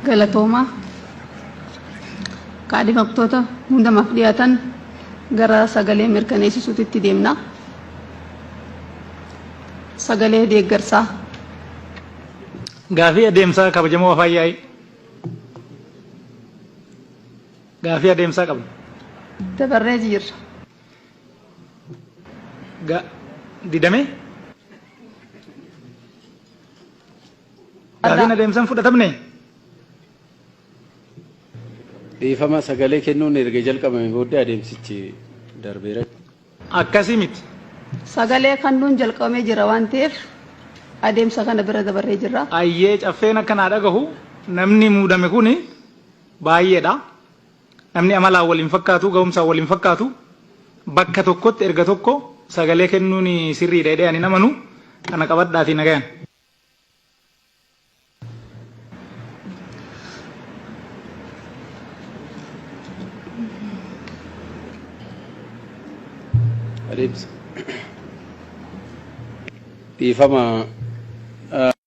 Galatoomaa. Kaadhimamtoota muudamaaf dhiyaatan gara sagalee mirkaneessisuutitti deemna. Sagalee deeggarsaa. Gaafii adeemsaa kabajamoo afaan yaa'ii. Gaafii adeemsaa qabna. Dabarree jirra. Ga didamee? Gaafiin adeemsan fudhatamne? Dhiifama sagalee kennuun erga jalqabame booddee adeemsichi darbeera. Akkasii miti. Sagalee kennuun jalqabamee jira waan ta'eef adeemsa kana bira dabarree jirra. Ayyee caffeen akka naa dhagahu namni muudame kuni baay'eedha. Namni amalaan wal hin fakkaatu, gahumsaan wal hin fakkaatu. Bakka tokkotti erga tokko sagalee kennuun sirriidha jedhee ani hin amanu. Kana qabadhaatii nagayan. Adeemsa. Dhiifama